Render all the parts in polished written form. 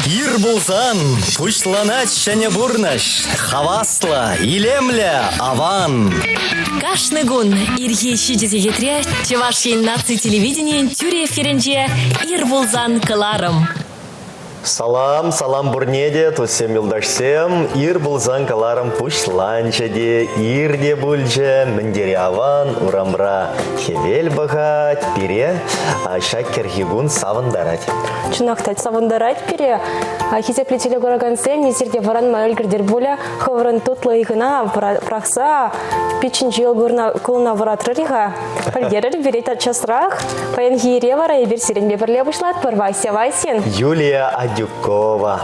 Ир пулсан пуҫланать ҫӗнӗ пурнӑҫ. Хаваслӑ, илемлӗ, аван. Кашни кун ирхи 7 сехетре Чӑваш Ен наци телевиденийӗн тӳрӗ эфирӗнче «Ир пулсан» кӑларӑм. Салам, салам пурне те, туссем, юлташсем. Ир пулсан кӑларӑм пуҫланчӗ те, ир те пулчӗ. Мӗн тери аван, урамра хӗвел пӑхать, пире ҫак кӗрхи кун савӑнтарать. Чӑнах та савӑнтарать пире. Хисеплӗ телекуракансем, эсир те вӑранма ӗлкӗртӗр пулӗ. Хӑвӑрӑн тутлӑ ыйхӑна пӑрахса пиччӗнчи кулна вӑратрӑр-и-ха? Пӗлтерӗр пире часрах. Паянхи ире вара эпир сирӗнпе пӗрле пуҫлатпӑр. Вася Васин. Юлия Адюкова.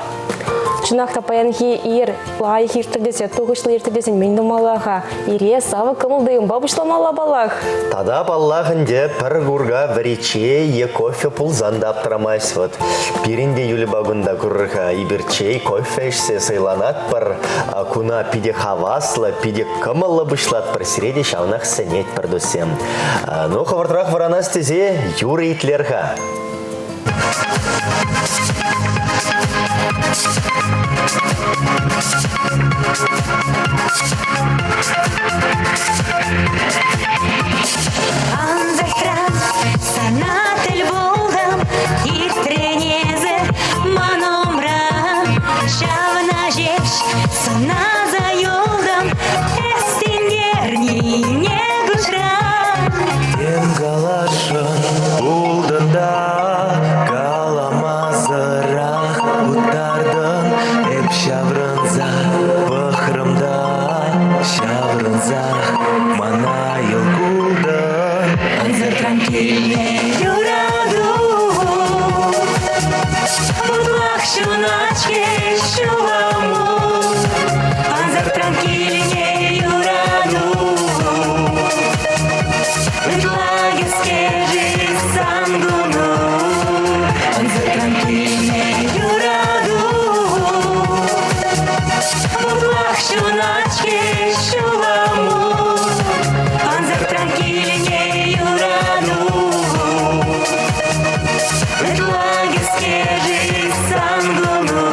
Чӑнах та паянхи ир лайӑх ирттӗр тесе, тухӑҫлӑ ирттӗр тесен мӗн тумалла-ха? Ире савӑк кӑмӑл-туйӑмпа пуҫламалла паллах. Тата паллах ӗнтӗ пӗр курка вӗри чей е кофе пулсан та аптӑрамасть вӑт. Пирӗн те Юльӑпа кунта курӑр-ха, эпир чей, кофе ӗҫсе сӑйланатпӑр. Куна питӗ хаваслӑ, питӗ кӑмӑллӑ пуҫлатпӑр, сире те ҫавнах сӗнетпӗр, туссем. Ну, хӑвӑртрах вӑранас тесе юрӑ итлер-ха. Ансӑртран сана тӗл пултӑм, иртрӗн эсӗ ман умра. Ҫавна ҫеҫ сӑнаса юлтӑм, эс тинкернине куҫран. Тем каласшӑн пултӑн та каламасӑрах уттартӑн. Эп ҫаврӑнса пӑхрӑм та ҫаврӑнсах мана йӑл култӑн. Ӑнсӑртран килнӗ юрату вутлах ҫунать-ҫке ҫулӑму. Ӑнсӑртран килнӗ юрату Ытла кӗске-ши сан куну? Ӑнсӑртран килнӗ юрату Вутлах ҫунать-ҫке ҫулӑму. Ӑнсӑртран килнӗ юрату Ытла кӗске-ши сан куну?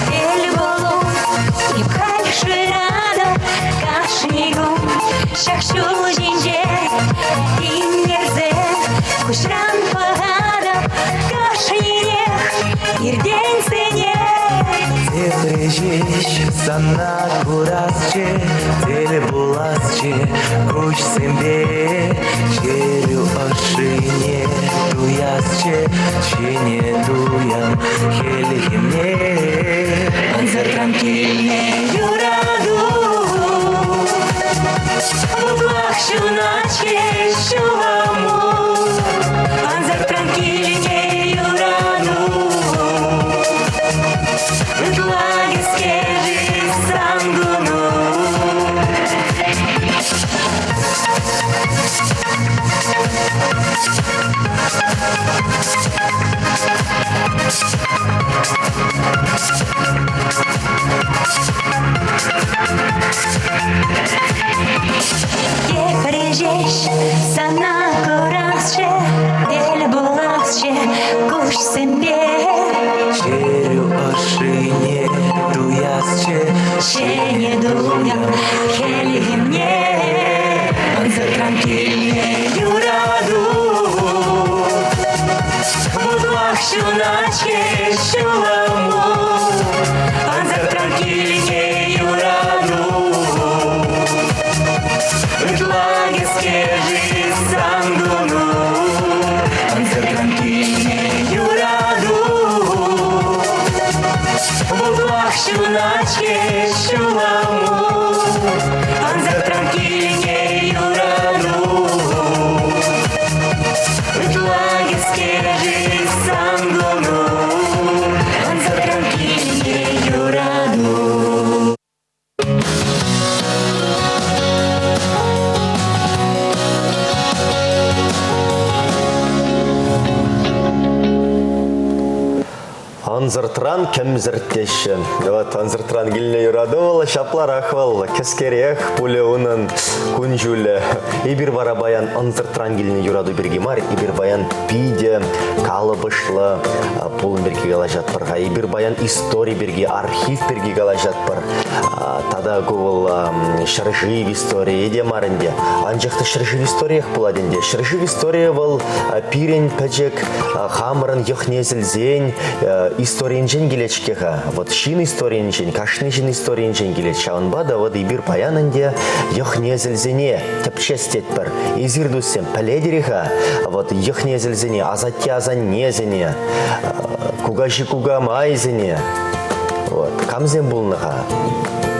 Тӗл пулу эп халь шыратӑп кашни кун ҫак ҫул ҫинче тинкерсе куҫран пӑхатӑп кашнинех иртенсене. Тепре ҫеҫ сана курасчӗ, тӗл пуласчӗ куҫсемпе. Чӗрӳ ӑшшине туясчӗ, ҫӗнӗ туям хӗлхемне. Ӑнсӑртран килнӗ юрату вутлах ҫунать-ҫке ҫулӑму. Ӑнсӑртран килнӗ юрату ытла кӗске-ши сан куну? Тепре ҫеҫ сана курасчӗ, тӗл пуласчӗ куҫсемпе. Чӗрӳ ӑшшине туясчӗ, Ҫӗнӗ туйӑм хӗлхемне. Ӑнсӑртран килнӗ юрату вутлах ҫунать-ҫке ҫулӑму. Ӑнсӑртран килнӗ юрату ытла кӗске-ши сан куну? Ӑнсӑртран килнӗ юрату вутлах ҫунать-ҫке ҫулӑму. Ӑнсӑртран килнӗ юрату ытла кӗске-ши сан куну? Ӑнсӑртран килнӗ юрату. Ӑнсӑртран кӗмсӗрт теҫҫӗ. Вот ӑнсӑртран килнӗ юрату вӑл ҫапларах вӑл, кӗскерех пулӗ унӑн кун-ҫулӗ. Эпир вара паян ӑнсӑртран килнӗ юрату пирки мар, эпир паян питӗ калӑпӑшлӑ пулӑм пирки калаҫатпӑр-ха. Эпир паян истори пирки, архив пирки калаҫатпӑр. Тата ку вӑл ҫӗршыв историйӗ те мар ӗнтӗ. Анчах та ҫӗршыв историех пулать ӗнтӗ. Ҫӗршыв историйӗ вӑл пирӗн пӗчӗк хамӑрӑн йӑх-несӗлсен историйӗнчен килет-ҫке-ха. Вот ҫын историйӗнчен, кашни ҫын историйӗнчен килет. Ҫавӑнпа та вот эпир паян ӗнтӗ йӑх-несӗлсене тӗпчес тетпӗр. Эсир, туссем, пӗлетӗр-и-ха вот йӑх-несӗлсене, асатте-асаннесене, кукаҫи-кукамайсене? Вот. Камсем пулнӑ-ха?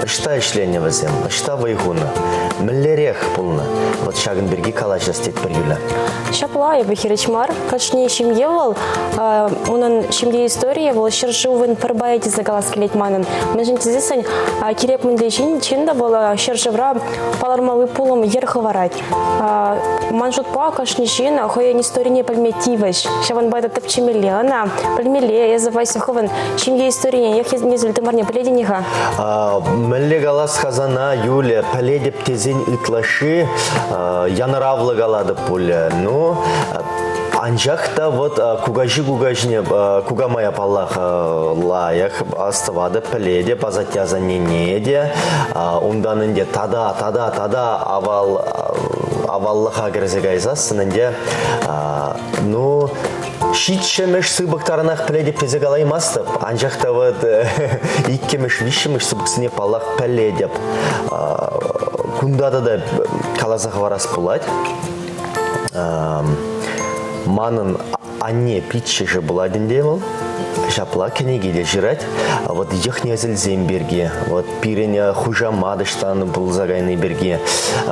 Ӑҫта ӗҫленӗ вӗсем? Ӑҫта вӑй хунӑ? Мӗнлерех пулнӑ? Вот ҫакӑн пирки калаҫас тетпӗр, Юля. Ҫапла, эпӗ хирӗҫ мар. Кашни ҫемье вӑл, унӑн ҫемье историйӗ вӑл ҫӗршывӑн пӗр пайӗ тесе калас килет манӑн. Мӗншӗн тесессӗн кирек мӗнле ҫын, ҫын та вӑл ҫӗршывра палӑрмалли пулӑм йӗр хӑварать. Ман шутпа, кашни ҫын хӑйӗн историне пӗлме тивӗҫ. Ҫавӑнпа та тӗпчемелле ӑна, пӗлмелле. Эсӗ, Вася, хӑвӑн ҫемье историне йӑх-несӗл тымарне пӗлетӗн-и-ха? Мӗнле калас-ха сана, Юля, пӗлетӗп тесен ытлашши янӑравлӑ калатӑп пулӗ. Ну, анчах та вот кукаҫи кукаҫине кукамая паллах лайӑх астӑватӑп, пӗлетӗп, асатте асаннене те. Унтан ӗнтӗ тата, тата, тата авал аваллӑха кӗрсе кайсассӑн ӗнтӗ ну, ҫиччӗмӗш сыпӑк таранах пӗлетӗп тесе калаймастӑп. Анчах та вот иккӗмӗш, виҫҫӗмӗш сыпӑксене паллах пӗлетӗп. Кунта тата каласа хӑварас пулать. Манӑн анне пиччӗшӗ пулать ӗнтӗ вӑл. Ҫапла кӗнеке те ҫырать. Вот йӑх-несӗлсем пирки, вот пирӗн хушамат ӑҫтан пулса кайни пирки.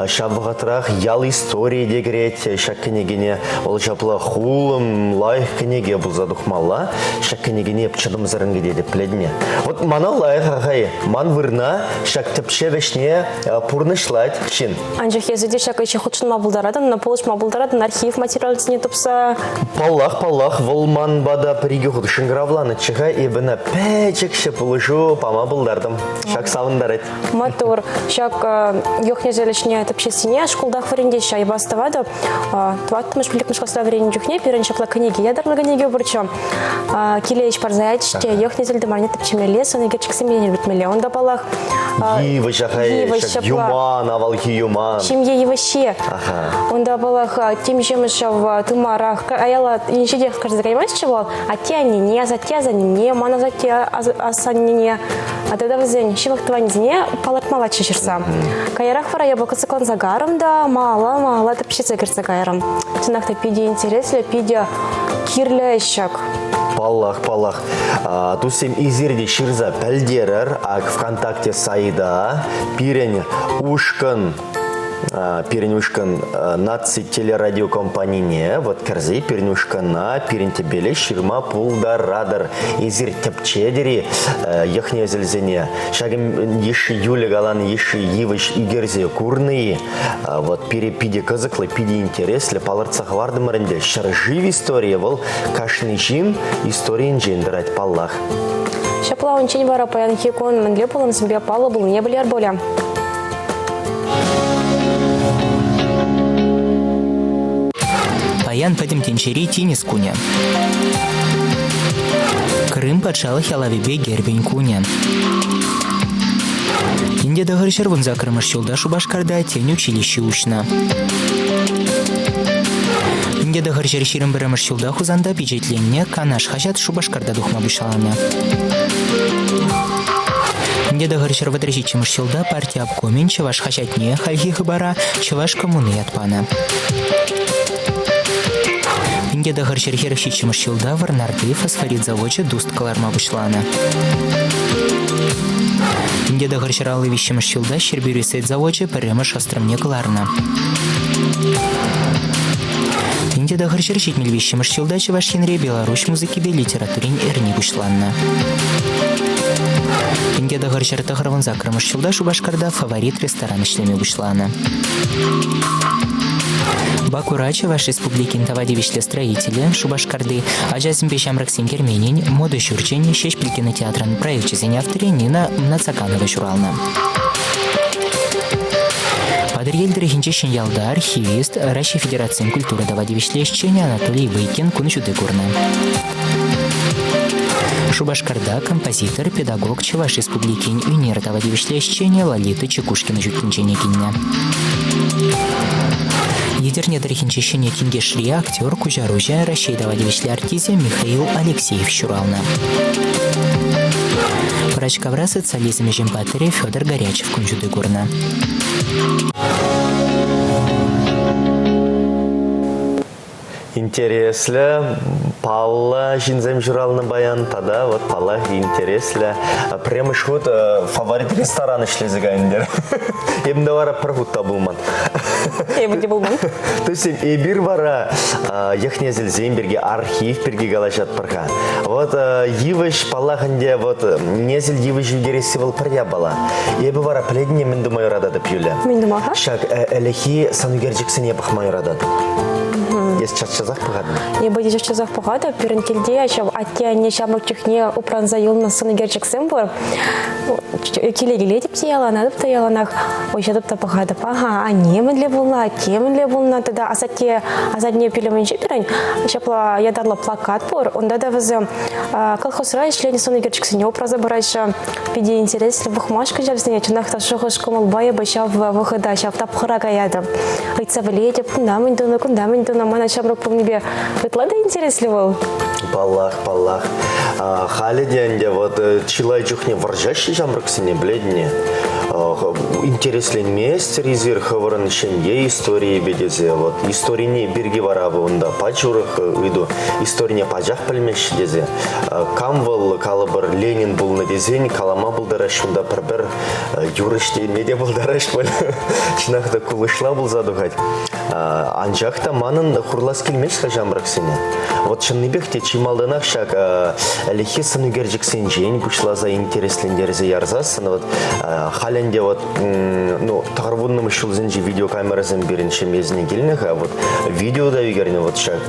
Ҫав вӑхӑтрах ял историйӗ те кӗрет ҫак кӗнекене. Вӑл ҫапла хулӑм, лайӑх кӗнеке пулса тухмалла. Ҫак кӗнекене эп чӑтӑмсӑррӑн кӗтетӗп, пӗлетне. Вот мана лайӑх ахай, ман вырӑна ҫак тӗпчев ӗҫне пурнӑҫлать ҫын. Анчах эсӗ те ҫак ӗҫе хутшӑнма пултаратӑн, ӑна пулӑшма пултаратӑн, архив материалӗсене тупса. Паллах, паллах, вӑл ман пата пӗр-икӗ хут шӑнкӑравланӑччӗ-ха, эпӗ ӑна пӗчӗкҫӗ пулӑшу пама пултартӑм. Ҫак савӑнтарать. Маттур. Ҫак йӑх-несӗл ӗҫне тӗпчессине шкултах вӗрентеҫҫӗ. Айӑпа астӑватӑп. Тӑваттӑмӗш, пиллӗкмӗш класра вӗреннӗ чухне пирӗн ҫапла кӗнеке, ятарлӑ кӗнеке пурччӗ. Киле ӗҫ парса ячӗҫ те йӑх-несӗл тымарне тӗпчемелле, сӑн ӳкерчӗксемпе илӗртмелле. Унта, паллах, Йывӑҫ, йывӑҫ, юман, авалхи юман. Ҫемье йывӑҫҫи. Унта, паллах, темиҫемӗш ҫав тымарах аяла инҫетех кӗрсе каймастчӗ вӑл. Атте-аннене, асатте-асаннене, ман асатте-асаннене тата вӗсен ҫывӑх тӑванӗсене палӑртмаллаччӗ ҫырса. Каярах вара эпӗ кӑсӑкланса карӑм та малалла-малалла тӗпчесе кӗрсе кайрӑм. Чӑнах та питӗ интереслӗ, питӗ кирлӗ ӗҫ ҫак. Паллах, паллах. Туссем, эсир те ҫырса пӗлтерӗр. Ак ВКонтакте сайта пирӗн ушкӑн пирӗн ушкӑн наци телерадиокомпанине вот кӗрсе пирӗн ушкӑна пирӗн тӗпеле ҫырма пултаратӑр. Эсир тӗпчетӗр-и йӑх-несӗлсене? Ҫакӑн йышши Юля каланӑ йышши йывӑҫ ӳкерсе курнӑ-и? Вот пире питӗ кӑсӑклӑ, питӗ интереслӗ палӑртса хӑвартӑмӑр ӗнтӗ. Ҫӗршыв историйӗ вӑл кашни ҫын историйӗнчен тӑрать, паллах. Ҫапла унччен вара паянхи кун мӗнле пулӑмсемпе паллӑ пулнине пӗлер пулӗ. Паян пӗтӗм тӗнчери тинӗс кунӗ. Крым патшалӑх ялавӗпе гербӗн кунӗ. Инде тӑхӑр вунсаккӑрмӗш ҫулта Шупашкарта тен училищи уҫнӑ. Инде 921 ҫулта Хусанта пичетленнӗ «Канаш» хаҫат Шупашкарта тухма пуҫланӑ. Инде 937 ҫулта парти обкомӗн чӑваш хаҫатне хальхи хыпара «Чӑваш коммуни» ят панӑ. Инде 947 ҫулта Вӑрнарти фосфорит завочӗ дуст кӑларма пуҫланӑ. Инде 953 ҫулта Ҫӗрпӳри сӗт завочӗ пӗрремӗш ӑстрӑмне кӑларнӑ. Инде 973 ҫулта Чӑваш Енре Беларуҫ музыкипе литературин эрни пуҫланнӑ. Инде 998 ҫулта Шупашкарта «Фаворит» ресторан ӗҫлеме пуҫланӑ. Бакура Чӑваш Республикин тава тивӗҫлӗ строителӗ, Шупашкарти ачасемпе ҫамрӑксен керменӗн, мода ҫурчӗн, Ҫеҫпӗл кинотеатрӑн проекчӗсен авторӗ Нина Мнацаканова ҫуралнӑ. Патӑрьел тӑрӑхӗнче Ҫӗньялта архивист, Раҫҫей Федерацийӗн культура тава тивӗҫлӗ ӗҫченӗ Анатолий Вейкин кун ҫути курнӑ. Шупашкарта композитор, педагог Чӑваш Республикин ӳнер тава тивӗҫлӗ ӗҫченӗ Лолита Чекушкина ҫут тӗнчене килнӗ. Етӗрне тӑрӑхӗнчи Ҫӗнӗ Тинкешри актер, куҫаруҫӑ, Раҫҫей тава тивӗҫлӗ артисчӗ Михаил Алексеев ҫуралнӑ. Пӑрачкавра социализм ӗҫӗн паттӑрӗ Федор Горячев кун ҫути курнӑ. Интереслӗ, паллӑ ҫынсем ҫуралнӑ паян тата вот паллах интереслӗ. Пӗрремӗш хут фаворит ресторан ӗҫлесе кайнӑ терӗ. Эпӗ те вара пӗр хут та пулман. Эпӗ те пулман. То есть эпир вара йӑх-несӗлсем пирки, архив пирки калаҫатпӑр-ха. Вот йывӑҫ, паллах ӗнтӗ, вот несӗл йывӑҫ ӳкересси вӑл пӗр япала. Эпӗ вара пӗлетӗн-и мӗн тума юрататӑп, Юля? Мӗн тума-ха? Ҫак ӗлӗкхи сӑнӳкерчӗксене пӑхма юрататӑп. Эс час-часах пӑхатӑн? Эпӗ те час-часах пӑхатӑп. Пирӗн килте ҫав атте-анне ҫамрӑк чухне упранса юлнӑ сӑнӳкерчӗксем пур. Киле килетӗп те яланатӑп та яланах уҫатӑп та пӑхатӑп. Ага, анне мӗнле пулнӑ, атте мӗнле пулнӑ тата асатте, асатне пӳлӗмӗнче пирӗн ҫапла ятарлӑ плакат пур. Унта та вӗсем колхозра ӗҫленӗ сӑнӳкерчӗксене упраса пыраҫҫӗ. Питӗ интереслӗ пӑхмашкӑн ҫавсене чӑнах та шухӑш-кӑмӑлпа эпӗ ҫав вӑхӑта, ҫав тапхӑра каятӑп. Ыйтса пӗлетӗп, кунта мӗн тунӑ, кунта мӗн тунӑ. Мана ҫамрӑк пулнипе ытла та интереслӗ вӑл. Паллах, паллах. Халӗ те ӗнтӗ вот э, чылай чухне вӑрҫаҫҫӗ ҫамрӑксене, пӗлетӗн-и? Интересленместӗр эсир хӑвӑрӑн ҫемье историйӗпе тесе. Вот историне пирки вара унта пач урӑх ыйту. Историне пачах пӗлмеҫҫӗ тесе. Кам вӑл, калӑпӑр, Ленин пулнӑ тесен калама пултараҫ унта пӗр-пӗр юрӑҫ теме те пултараҫ пуль. Чӑнах та кулӑшла пулса тухать. Анчах та манӑн хурлас килмест-ха ҫамрӑксене. Вот чӑннипех те чи малтанах ҫак ӗлӗкхи сӑнӳкерчӗксенчен пуҫласа интереслентерсе ярсассӑн вот халь ӗнтӗ вот ну, тӑхӑрвуннӑмӗш ҫулсенчи видеокамерӑсем пирӗн ҫемьесене килнӗ-ха. Вот видео та ӳкернӗ вот ҫак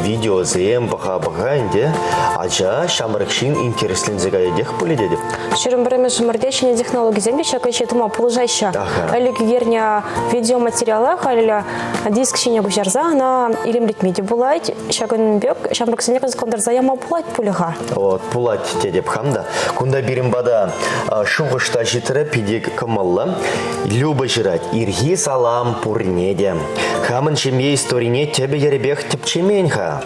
видеосем пӑха-пӑха ӗнтӗ ача, ҫамрӑк ҫын интересленсе каятех пулӗ тетӗп. Ҫирӗм пӗрремӗш ӗмӗрте ҫӗнӗ технологисем те ҫак ӗҫе тума пулӑшаҫҫӗ. Ӗлӗк ӳкернӗ видеоматериала халӗ диск ҫине куҫарса ӑна илемлетме те пулать. Ҫакӑн пек ҫамрӑксене кӑсӑклантарса яма пулать пулӗ-ха. Вот, пулать тетӗп хам та. Кунта пирӗн пата шухӑш та ҫитрӗ, питӗ кӑмӑллӑ. Люба ҫырать, ирхи салам пурне те. Хамӑн ҫемье историне тӗпӗ-йӗрӗпех тӗпчемен-ха.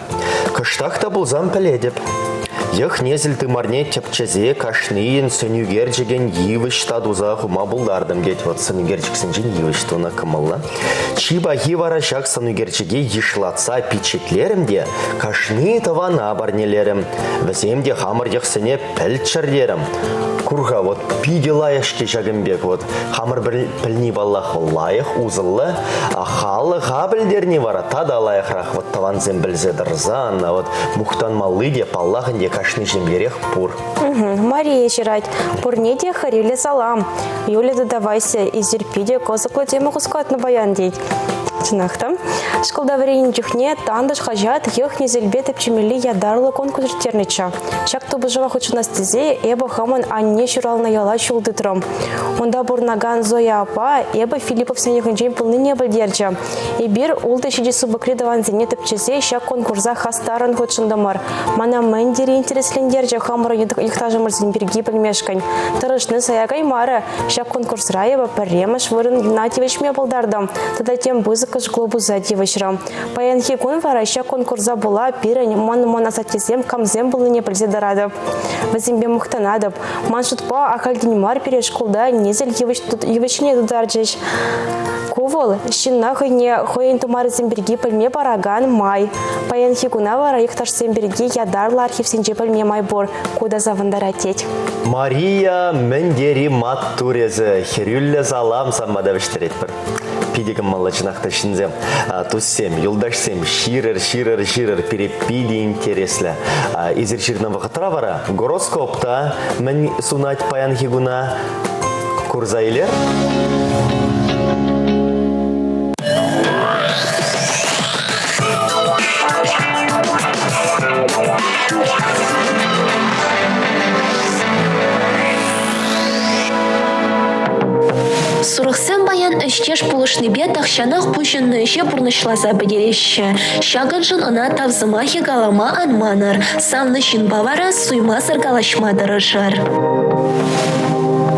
Кӑштах та пулсан пӗлетӗп. Йӑх-несӗл тымарне тӗпчесе кашнийӗн сӑнӳкерчӗкӗн йывӑҫ та туса хума пултартӑм, тет вот сӑнӳкерчӗксенчен йывӑҫ тунӑ кӑмӑллӑ. Чи пахи вара ҫак сӑнӳкерчӗке йышлатса пичетлерӗм те кашни тӑвана парнелерӗм. Вӗсем те хамӑр йӑхсене пӗлччӗр терӗм. Кур-ха, вот питӗ лайӑх-ҫке ҫакӑн пек вот. Хамӑр пӗлни паллах лайӑх, усӑллӑ, а халӑха пӗлтерни вара тата лайӑхрах. Вот тӑвансем пӗлсе тӑрсан, вот мухтанмалли те, паллах ӗнтӗ, кашни ҫемьерех пур. Мария ҫырать. Пурне те хӗрӳллӗ салам. Юля тата Вася, эсир питӗ кӑсӑклӑ тема хускатнӑ паян, тет. Чӑнах та. Шкулта вӗреннӗ чухне Тантӑш хаҫат йӑх-несӗлпе тӗпчемелли ятарлӑ конкурс ирттернӗччӗ. Ҫак тупӑшӑва хутшӑнас тесе эпӗ хамӑн анне ҫуралнӑ яла ҫул тытрӑм. Унта пурӑнакан Зоя аппа эпӗ Филипповсен йӑхӗнчен пулнине пӗлтерчӗ. Эпир ултӑ-ҫичӗ сыпӑкри тӑвансене тӗпчесе ҫак конкурса хастаррӑн хутшӑнтӑмӑр. Мана мӗн тери интереслентерчӗ хамӑрӑн йӑхташӑмӑрсем пирки пӗлмешкӗн. Тӑрӑшни сая каймарӗ. Ҫак конкурсра эпӗ пӗрремӗш вырӑна тивӗҫме пултартӑм тата тем пысӑкӑш глобуса тивӗҫрӗм. Паянхи кун вара ҫак конкурса пула пирӗн мӑн-мӑн асаттесем камсем пулнине пӗлсе тӑратӑп. Вӗсемпе мухтанатӑп. Ман шутпа, ахальтен мар пире шкулта несӗл йывӑҫне тутарчӗҫ. Ку вӑл ҫынна хӑйне хӑйӗн тымарӗсем пирки пӗлме паракан май. Паянхи куна вара йӑхташсем пирки ятарлӑ архивсенче пӗлме май пур. Ку та савӑнтарать тет. Мария мӗн тери маттур эсӗ, хӗрӳллӗ салам санпа та вӗҫтеретпӗр. Питӗ кӑмӑллӑ чӑнах та ҫынсем, туссем, юлташсем, ҫырӑр, ҫырӑр, ҫырӑр, пире питӗ интереслӗ. Эсир ҫырнӑ вӑхӑтра вара гороскоп та мӗн сунать паянхи куна курса илер. Сурӑхсем паян ӗҫтеш пулӑшнипе тахҫанах пуҫӑннӑ ӗҫе пурнӑҫласа пӗтереҫҫӗ. Ҫакӑншӑн ӑна тав сӑмахӗ калама ан манӑр. Савнӑ ҫынпа вара суймасӑр калаҫма тӑрӑшӑр.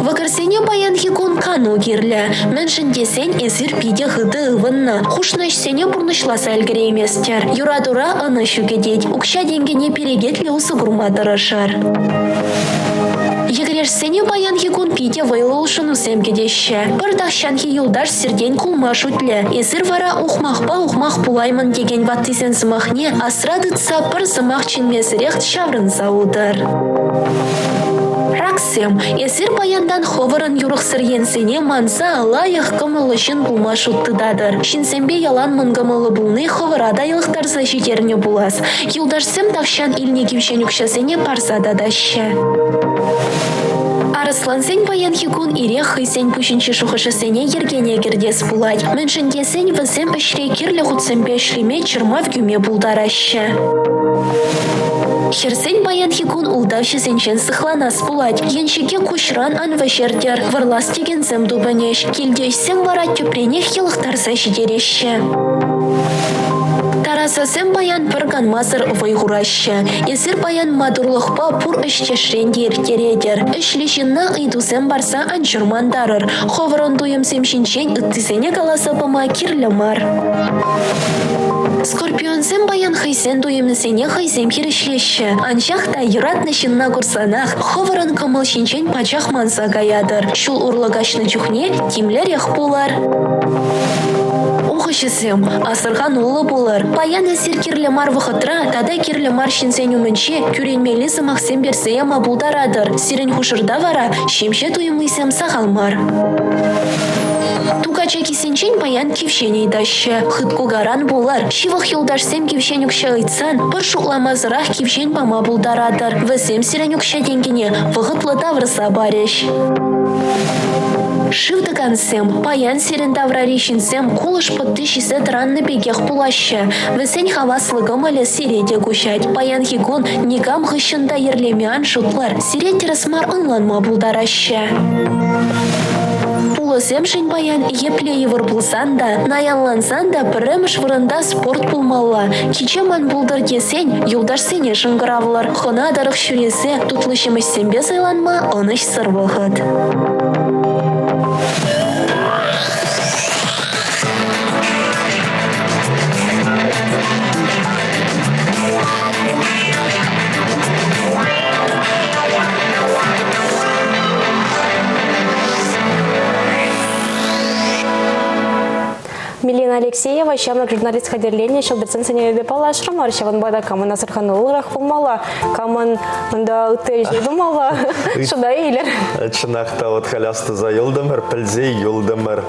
Вӑкӑрсене паянхи кун кану кирлӗ. Мӗншӗн тесен эсир питӗ хытӑ ывӑннӑ, хушнӑ ӗҫсене пурнӑҫласа ӗлкӗрейместӗр. Юратура ӑнӑҫу кӗтет, укҫа-тенкӗне перекетлӗ усӑ курма тӑрӑшӑр. Йӗкӗрешсене паянхи кун питӗ вӑйлӑ улшӑнусем кӗтеҫҫӗ. Пӗр тахҫанхи юлташ сиртен кулма шутлӗ. Эсир вара ухмахпа ухмах пулаймӑн текен ваттисен сӑмахне асра тытса пӗр сӑмах чӗнмесӗрех ҫаврӑнса утӑр. Раксем, эсир паянтан хӑвӑрӑн юрӑхсӑр енсене манса лайӑх кӑмӑллӑ ҫын пулма шут тытатӑр. Ҫынсемпе ялан мӑнкӑмӑллӑ пулни хӑвӑра та йӑлӑхтарса ҫитернӗ пулас. Юлташсем тахҫан илнӗ кивҫен укҫасене парса татаҫҫӗ. Арӑслансен паянхи кун ирех хӑйсен пуҫӗнчи шухӑшӗсене йӗркене кӗртес пулать. Мӗншӗн тесен вӗсем ӗҫре кирлӗ хутсемпе ӗҫлеме чӑрмав кӳме пултараҫҫӗ. Хӗрсен паянхи кун ултавҫӑсенчен сыхланас пулать. Енчӗке куҫран ан вӗҫертӗр, вӑрлас текенсем тупӑнӗҫ. Килти ӗҫсем вара тӗпренех йӑлӑхтарса ҫитереҫҫӗ. Тарасасем паян пӗр канмасӑр вӑй хураҫҫӗ. Эсир паян матурлӑхпа пур ӗҫтешрен те ирттеретӗр. Ӗҫлӗ ҫынна ыйтусем парса ан чӑрмантарӑр. Хӑвӑрӑн туйӑмсем ҫинчен ыттисене каласа пама кирлӗ мар. Скорпионсем паян хӑйсен туйӑмӗсене хӑйсем хирӗҫлеҫҫӗ. Анчах та юратнӑ ҫынна курсанах хӑвӑрӑн кӑмӑл ҫинчен пачах манса каятӑр. Ҫул урлӑ каҫнӑ чухне тимлӗрех пулӑр. Ухӑҫӑсем, асӑрхануллӑ пулӑр. Паян эсир кирлӗ мар вӑхӑтра тата кирлӗ мар ҫынсен умӗнче кӳренмелли сӑмахсем персе яма пултаратӑр. Сирӗн хушӑрта вара ҫемҫе туйӑмлисем сахал мар. Тукачакисенчен паян кивҫен ыйтаҫҫӗ. Хыткукаран пулӑр. Ҫывӑх юлташсем кивҫен укҫа ыйтсан пӗр шутламасӑрах кивҫен пама пултаратӑр. Вӗсем сирӗн укҫа-тенкӗне вӑхӑтлӑ тавӑрса парӗҫ. Шыв тӑкансем паян сирӗн таврари ҫынсем кулӑш пӑтти ҫисе тӑраннӑ пекех пулаҫҫӗ. Вӗсен хаваслӑ кӑмӑлӗ сире те куҫать. Паянхи кун никам хыҫҫӑн та йӗрлеме ан шутлӑр, сире тӗрӗс мар ӑнланма пултараҫҫӗ. Пулӑсемшӗн паян епле йывӑр пулсан та, наянлансан та пӗрремӗш вырӑнта спорт пулмалла. Кичем ан пултӑр тесен юлташсене шӑнкӑравлӑр, хӑна тӑрӑх ҫӳресе тутлӑ ҫимӗҫсемпе сӑйланма ӑнӑҫсӑр вӑхӑт. Милена Алексеева ҫамрӑк журналист хатӗрленӗ ҫӑлтӑрсен сӗнӗвӗпе паллашрӑмӑр. Ҫавӑнпа та камӑн асӑрхануллӑрах пулмалла, камӑн унта ытти ӗҫе тумалла, шута илер. Чӑнах та вот халь астуса юлтӑмӑр, пӗлсе юлтӑмӑр.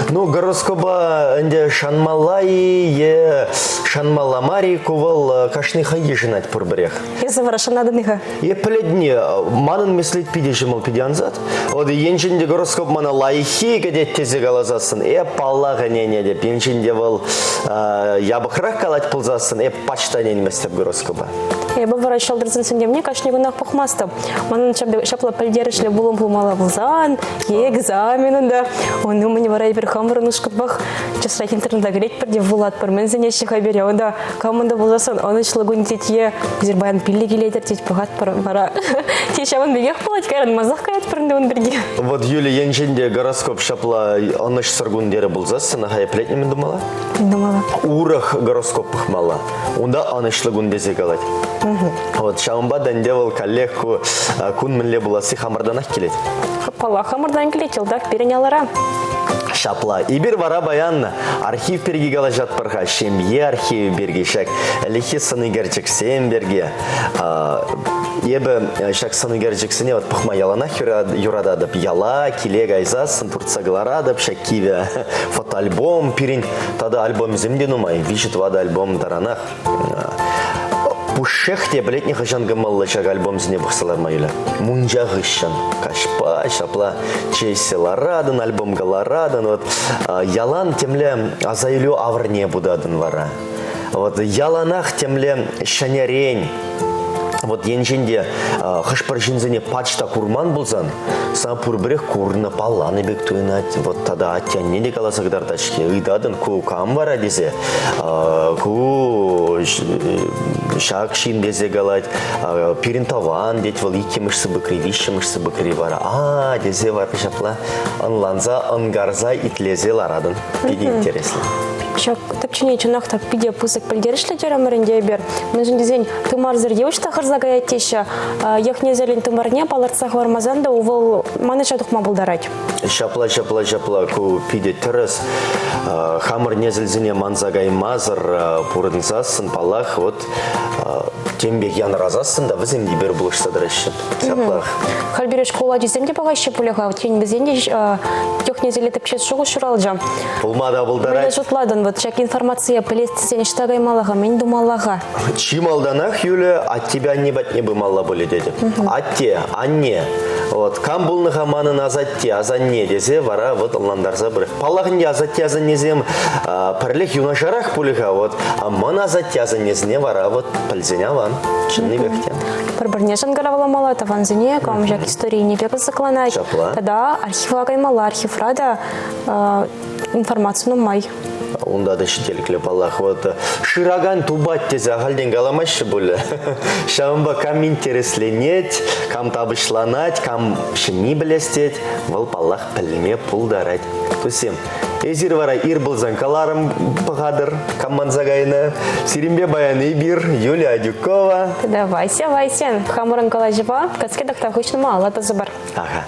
Ну, гороскопа ӗнтӗ шанмалла-и е шанмалла мар-и, ку вӑл кашни хӑй йышӑнать пурпӗрех. Эсӗ вара шанатӑн-и-ха? Е пӗлетне, манӑн меслет питӗ ҫӑмӑл, питӗ ансат. Вот енчен те гороскоп мана лайӑххи кӗтет тесе каласассӑн, эп паллах ӗненетӗп. Енчен те вӑл япӑхрах калать пулсассӑн, эп пач та ӗненместӗп гороскопа. Эпӗ вара ҫӑлтӑрсен сӗнтӗмне кашни кунах пӑхмастӑп. Манӑн ҫапла пӗлтерӗшлӗ пулӑм пулмалла пулсан, е экзамен унта, ун умӗн вара эпир хамӑрӑн ушкӑнпах часрах интернета кӗретпӗр те вулатпӑр. Мӗн сӗнеҫҫӗ-ха пире? Унта Камӑн пулсассӑн ӑнӑҫлӑ кун тет е эсир паян пиллӗк илетӗр тет пӑхатпӑр вара. Те ҫавӑн пекех пулать, кайран мансах каятпӑр ӗнтӗ ун пирки. Вот Юля енчен те гороскоп ҫапла ӑнӑҫсӑр кун терӗ пулсассӑн, аха еплетнӗ мӗн тумалла? Мӗн тумалла? Урӑх гороскоп пӑхмалла. Унта ӑнӑҫлӑ кун тесе калать. Вот ҫавӑнпа та ӗнтӗ вӑл каллех ку кун мӗнле пуласси хамӑртанах килет. Паллах, хамӑртан килет, йӑлтах пирӗн алӑра. Ҫапла. Эпир вара паян архив пирки калаҫатпӑр-ха, ҫемье архивӗ пирки, ҫак ӗлӗкхи сӑнӳкерчӗксем пирки. Эпӗ ҫак сӑнӳкерчӗксене вот пӑхма яланах юрататӑп. Яла, киле кайсассӑн туртса кӑларатӑп ҫак кивӗ фотоальбом пирӗн. Тата альбомсем те нумай, виҫӗ-тӑватӑ альбом таранах. Пушшех те пӗлетне хӑҫан кӑмӑллӑ ҫак альбомсене пӑхса ларма Юля? Мунча хыҫҫӑн каҫпа ҫапла чейсе ларатӑн, альбом кӑларатӑн. Вот ялан темле аса илӳ авӑрне путатӑн вара. Вот яланах темле ҫӗнӗрен. Вот енчен те хӑш-пӗр ҫынсене пач та курман пулсан, сан пурпӗрех курнӑ, палланӑ пек туйӑнать. Вот тата атте-анне те каласа кӑтартать-ҫке. Ыйтатӑн, ку кам вара тесе. Ку ҫак ҫын тесе калать. Пирӗн тӑван тет вӑл иккӗмӗш сыпӑкри, виҫҫӗмӗш сыпӑкри вара. А, тесе вара ҫапла ӑнланса, ӑнкарса, итлесе ларатӑн. Питӗ интереслӗ. Ҫак тӗпчени чӑнах та питӗ пысӑк пӗлтерӗшлӗ терӗмӗр ӗнтӗ эпир. Мӗншӗн тесен тымарсӑр йывӑҫ та хӑрса каять теҫҫӗ. Йӑх-несӗлӗн тымарне палӑртса хӑвармасан та вӑл манӑҫа тухма пултарать. Ҫапла, ҫапла, ҫапла. Ку питӗ тӗрӗс. Хамӑр несӗлсене манса каймасӑр пурӑнсассӑн, паллах, вот тем пек янӑрасассӑн та вӗсем те пӗр пулӑшса тӑраҫҫӗ. Ҫаплах. Халь пире шкул ачисем те пӑхаҫҫӗ пулӗ-ха. Тен, вӗсен те йӑх-несӗле тӗпчес шухӑш ҫуралчӗ. Пулма та пултарать. Мӗнле шутлатӑн, вот ҫак информацие пӗлес тесен ӑҫта каймалла-ха, мӗн тумалла-ха? Чи малтанах, Юля, аттепе анне патне пымалла пулӗ тетӗп. Атте, анне, вот, кам пулнӑ-ха манӑн асатте, асанне тесе вара вот ӑнлантарса пыр. Паллах ӗнтӗ, асатте асаннесем пӗрлех юнашарах пулӗ-ха, вот, а мӑн асатте асаннесене вара вот пӗлсен аван, чӑннипех те. Пӗр-пӗрне шӑнкӑравламалла тӑвансене, кам ҫак историйӗпе кӑсӑкланать. Ҫапла. Тата архива каймалла, архивра та информаци нумай. Унта та ҫителӗклӗ паллах. Вот шыракан тупать тесе ахальтен каламаҫҫӗ пулӗ. Ҫавӑнпа кам интересленет, кам тапӑҫланать, кам ҫӗнни пӗлес тет, вӑл паллах пӗлме пултарать. Туссем, эсир вара ир пулсан каларӑм пӑхатӑр, кам манса кайнӑ. Сирӗнпе паян эпир, Юлия Адюкова. Тата Вася Васин. Хамӑрӑн калаҫӑва кӗске тӑхтав хыҫҫӑн малалла тӑсӑпӑр. Ага.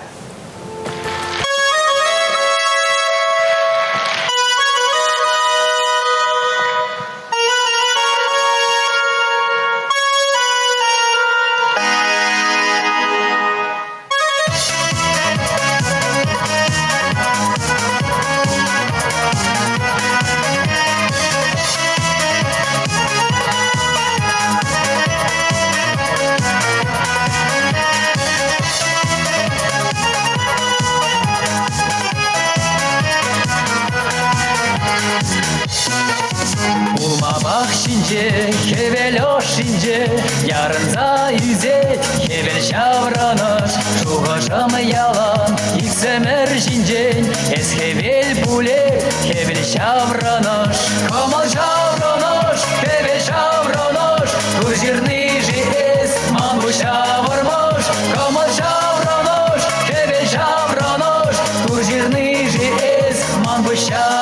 Улмапах ҫинче, хӗвел ӑшшинче ярӑнса ӳсет хӗвел ҫаврӑнӑш. Шухӑшӑм ялан иксӗмӗр ҫинчен. Эс хӗвел пуле, хӗвел ҫаврӑнӑш. Кӑмӑл ҫаврӑнӑш, хӗвел ҫаврӑнӑш. Тур ҫырни-ши эс, ман пуҫ ҫавӑрмӑш. Кӑмӑл ҫаврӑнӑш, хӗвел ҫаврӑнӑш. Тур ҫырни-ши эс, ман пуҫ ҫавӑрмӑш.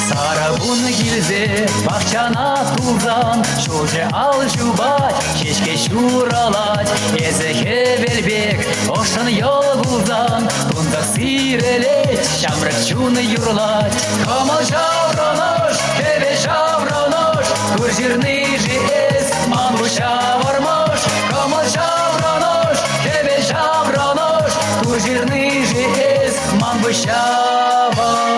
Сарӑ кун килсе пахчана тулсан ҫулҫӑ ал ҫупать, ҫеҫке ҫуралать. Эсӗ хӗвел пек ӑшшӑн йӑл кулсан тунсӑх сирӗлет, ҫамрӑк чун юрлать. Кӑмӑл ҫаврӑнӑш, хӗвел ҫаврӑнӑш, тур ҫырни-ши эс, ман пуҫ ҫавӑрмӑш. Кӑмӑл ҫаврӑнӑш, хӗвел ҫаврӑнӑш, тур ҫырни-ши эс, ман пуҫ ҫавӑрмӑш.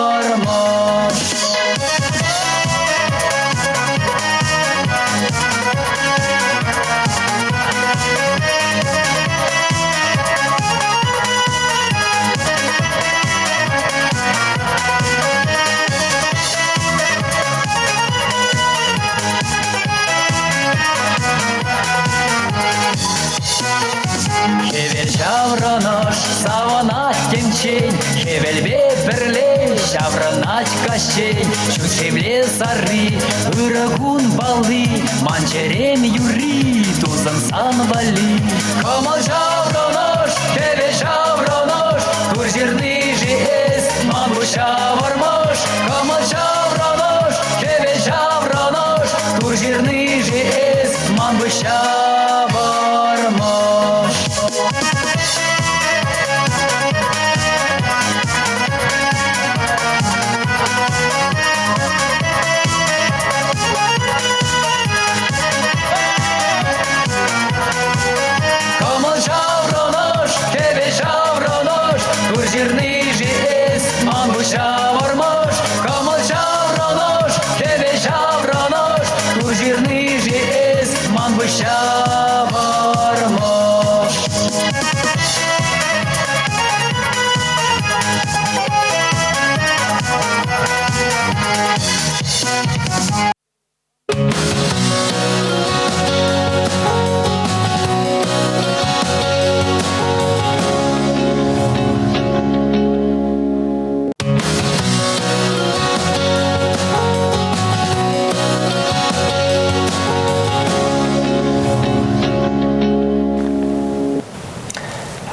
Хӗвел ҫаврӑнӑш савӑнать темчен, Хӗвелпе пӗрле ҫаврӑнать каҫчен. Ҫут шевле сарри, ырӑ кун палли, Ман чӗрем юрри, тусӑм сан валли. Кӑмӑл ҫаврӑнӑш, хӗвел ҫаврӑнӑш, Тур ҫырни-ши эс, ман пуҫ ҫавӑрмӑш. Кӑмӑл ҫаврӑнӑш, хӗвел ҫаврӑнӑш, Тур ҫырни-ши эс, ман пуҫ ҫавӑрмӑш.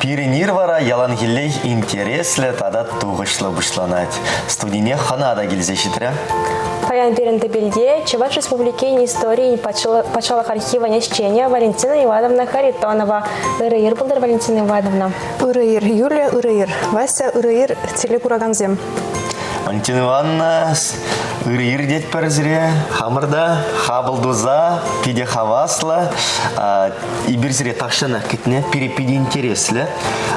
Пирӗн ир вара яланхиллех интереслӗ тата тухӑҫлӑ пуҫланать. Студине хӑна та килсе ҫитрӗ. Паян пирӗн тӗпелте Чӑваш Республикин историйӗн патшалӑх архивӗн ӗҫченӗ Валентина Ивановна Харитонова. Ырӑ ир пултӑр, Валентина Ивановна. Ырӑ ир, Юля, ырӑ ир. Вася, ырӑ ир, телекуракансем. Валентина Ивановна, ырӑ ир тетпӗр сире. Хамӑр та хапӑл туса, питӗ хаваслӑ. Эпир сире тахҫанах кӗтнӗ, пире питӗ интереслӗ.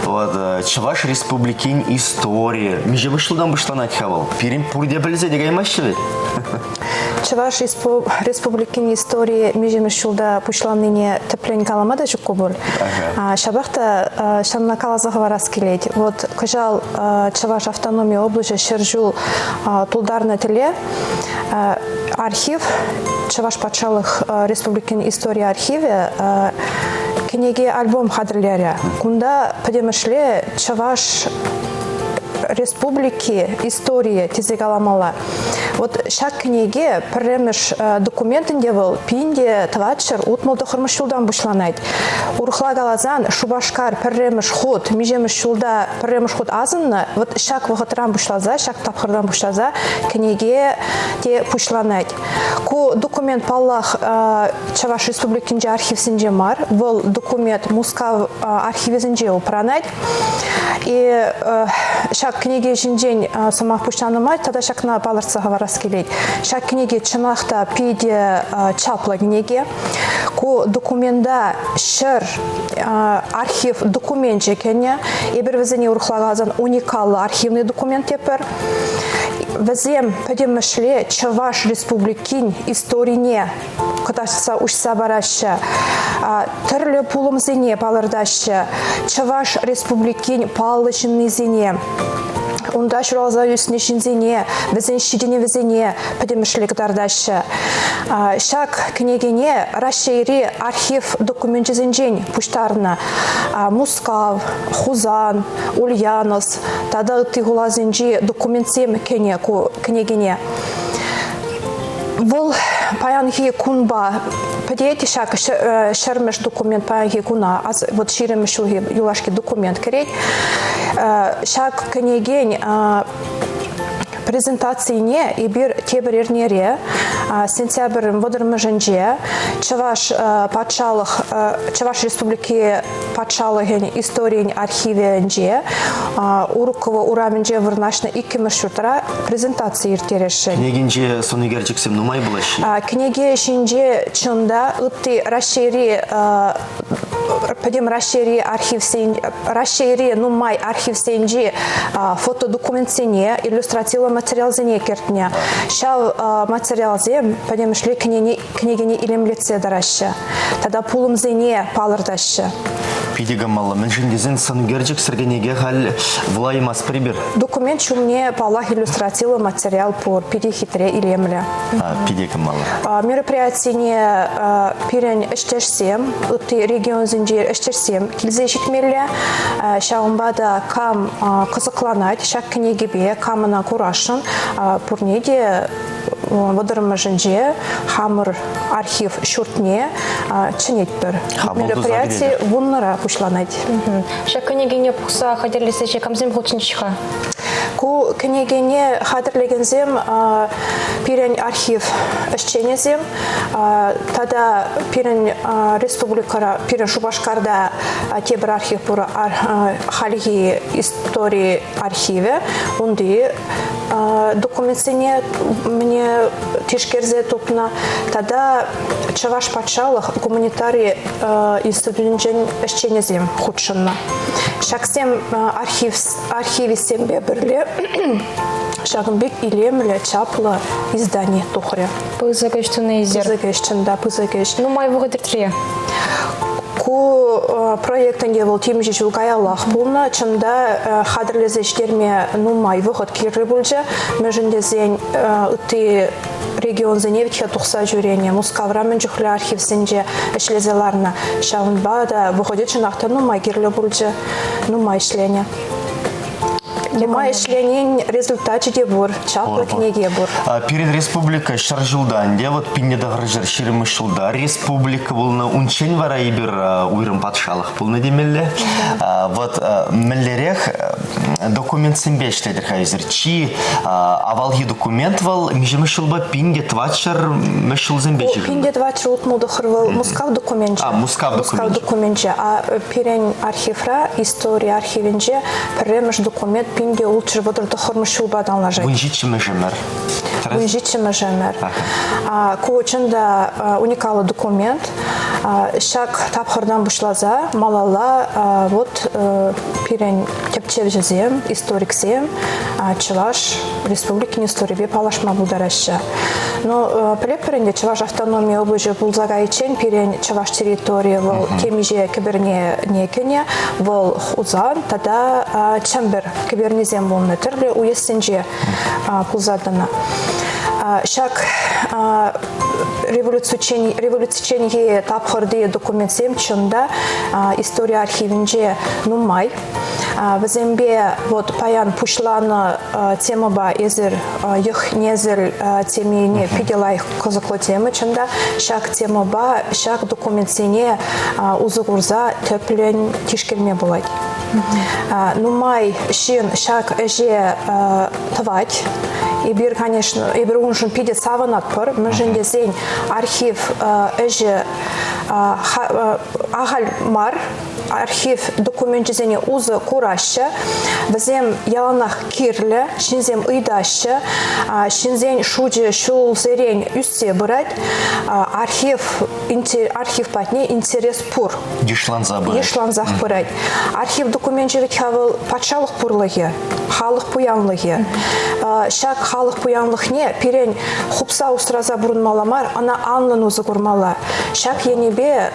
Вот, Чӑваш Республикин историйӗ. Миҫе ҫултан пуҫланать-ха вӑл? Пирӗн пурте пӗлсе те каймаҫҫӗ вӗт. Чӑваш Республикин историйӗ миҫемӗш ҫулта пуҫланнине тӗплӗн калама та ҫукку пуль. Ҫапах та ҫавна каласа хӑварас килет. Вот кӑҫал Чӑваш автономи облаҫӗ 100 ҫул тултарнӑ тӗле архив Чӑваш патшалӑх республикин истори архивӗ кӗнеке-альбом хатӗрлерӗ. Кунта пӗтӗмӗшле Чӑваш Республики историйӗ тесе каламалла. Вот ҫак кӗнеке пӗрремӗш документ ӗнтӗ вӑл 1469 ҫултан пуҫланать. Урӑхла каласан, Шупашкар пӗрремӗш хут, миҫемӗш ҫулта пӗрремӗш хут асӑннӑ, вот ҫак вӑхӑтран пуҫласа, ҫак тапхӑртан пуҫласа кӗнеке те пуҫланать. Ку документ, паллах, Чӑваш Республикинчи архивсенче мар, вӑл документ Мускав архивӗсенче упранать. И ҫак кӗнеке ҫинчен сӑмах пуҫланӑ май тата ҫакна палӑртса хӑварас килет. Ҫак кӗнеке чӑнах та питӗ чаплӑ кӗнеке. Ку документа ҫӗр архив докуменчӗ кӗнӗ. Эпир вӗсене урӑхла каласан уникаллӑ архивный документ тетпӗр. Вӗсем пӗтӗмӗшле Чӑваш Республикин историне кӑтартса уҫса параҫҫӗ, тӗрлӗ пулӑмсене палӑртаҫҫӗ, Чӑваш Республикин паллӑ ҫыннисене, унта ҫуралса ӳснӗ ҫынсене, вӗсен ҫитӗнӗвӗсене пӗтӗмӗшле кӑтартаҫҫӗ. Ҫак кӗнекене Раҫҫейри архив докуменчӗсенчен пуҫтарнӑ. Мускав, Хусан, Ульяновск тата ытти хуласенчи документсем кӗнӗ ку кӗнекене. Вӑл паянхи кунпа пӗтет ҫак ҫӗрмӗш документ паянхи куна, вот ҫирӗммӗш ҫулхи юлашки документ кӗрет. Ҫак кӗнекен презентацине эпир тепӗр эрнере сентябрӗн вӑтӑрмӗшӗнче Чӑваш патшалӑх Чӑваш Республики патшалӑхӗн историйӗн архивӗнче Уруково урамӗнче вырнаҫнӑ иккӗмӗш ҫуртра презентаци ирттересшӗн. Кӗнекинче сӑн ӳкерчӗксем нумай пулаҫҫӗ. Кӗнеке ҫинче чӑн та ытти Раҫҫейри пӗтӗм Раҫҫейри архивсен Раҫҫейри нумай архивсенчи фотодокументсене, иллюстративлӑ материалсене кӗртнӗ. Ҫав материалсем пӗтӗмӗшле кӗнекене илемлетсе тӑраҫҫӗ тата пулӑмсене палӑртаҫҫӗ. Питӗ кӑмӑллӑ. Мӗншӗн тесен сӑнӳкерчӗксӗр кӗнеке халь вулаймастпӑр эпир. Документ ҫумне, паллах, иллюстративлӑ материал пур. Питӗ хитре, илемлӗ. Питӗ кӑмӑллӑ. Мероприятине пирӗн ӗҫтешсем, ытти регионсенчи ӗҫтешсем килсе ҫитмелле. Ҫавӑнпа та кам кӑсӑкланать ҫак кӗнекепе, кам ӑна курасшӑн, пурне те вӑтӑрмӗшӗнче хамӑр архив ҫуртне чӗнетпӗр. Мероприяти вуннӑра пуҫланать. Ҫак кӗнекене пухса хатӗрлесе ӗҫе камсем хутшӑнчӗҫ-ха? Ку кӗнекене хатӗрлекенсем пирӗн архив ӗҫченӗсем тата пирӗн республикӑра, пирӗн Шупашкарта тепӗр архив пур, хальхи истори архивӗ. Унти документсене мӗне тишкерсе тупнӑ тата Чӑваш патшалӑх гуманитари институтӗнчен ӗҫченӗсем хутшӑннӑ. Ҫаксем архив, архивистсемпе пӗрле ҫакӑн пек илемлӗ, чаплӑ издани тухрӗ. Пысӑк ӗҫ тунӑ эсир. Пысӑк ӗҫ, чӑн та, пысӑк ӗҫ. Нумай вӑхӑт иртрӗ. Ку проект ӗнтӗ вӑл темиҫе ҫул каяллах пулнӑ. Чӑн та, хатӗрлесе ҫитерме нумай вӑхӑт кирлӗ пулчӗ. Мӗншӗн тесен ытти регионсене вӗт-ха тухса ҫӳренӗ. Мускавра мӗн чухлӗ архивсенче ӗҫлесе ларнӑ. Ҫавӑнпа та вӑхӑчӗ чӑнах та нумай кирлӗ пулчӗ, нумай ӗҫленӗ. Нумай ӗҫленин результачӗ те пур, чаплӑ кӗнеке пур. Пирӗн республика ҫӗр ҫулта ӗнтӗ, вот 1920 ҫулта республика пулнӑ. Унччен вара эпир уйрӑм патшалӑх пулнӑ темелле. Вот мӗнлерех документсемпе ӗҫлетӗр-ха эсир? Чи авалхи документ вӑл миҫемӗш ҫулпа 1400-мӗш ҫулсемпе ҫыхӑннӑ? 1469 вӑл Мускав докуменчӗ. А, Мускав докуменчӗ. Мускав докуменчӗ. А пирӗн архивра, истори архивӗнче пӗрремӗш документ 1639 ҫулпа танлашать. Вунҫиччӗмӗш ӗмӗр. Вунҫиччӗмӗш ӗмӗр. Ку чӑн та уникаллӑ документ. Ҫак тапхӑртан пуҫласа малалла вот пирӗн тӗпчевҫӗсем, историксем Чӑваш Республикин историпе паллашма пултараҫҫӗ. Ну, пӗлетпӗр ӗнтӗ, Чӑваш автономи облаҫӗ пулса кайиччен пирӗн чӑваш территорийӗ вӑл темиҫе кӗпӗрнене кӗнӗ. Вӑл Хусан тата Чӗмпӗр кӗпернисем пулнӑ, тӗрлӗ уессенче пулса тӑнӑ. Ҫак революциччен, революцичченхи тапхӑрти документсем чӑн та истори архивӗнче нумай. Вӗсемпе вот паян пуҫланӑ темӑпа эсир йӑх-несӗл темине питӗ лайӑх кӑсӑклӑ тема чӑн та. Ҫак темӑпа ҫак документсене усӑ курса тӗплӗн тишкерме пулать. Нумай ҫын ҫак ӗҫе тӑвать. Эпир, конечно, эпир уншӑн питӗ савӑнатпӑр, мӗншӗн тесен архив ӗҫӗ ахаль мар, архив докуменчӗсене усӑ кураҫҫӗ. Вӗсем яланах кирлӗ, ҫынсем ыйтаҫҫӗ. Ҫынсен шучӗ ҫулсерен ӳссе пырать. Архив, архив патне интерес пур. Йышланса пырать. Йышлансах пырать. Архив докуменчӗ вӗт-ха вӑл патшалӑх пурлӑхӗ, халӑх пуянлӑхӗ. Ҫак халӑх пуянлӑхне пирӗн хупса усраса пурӑнмалла мар, ӑна анлӑн усӑ курмалла. Ҫак енӗпе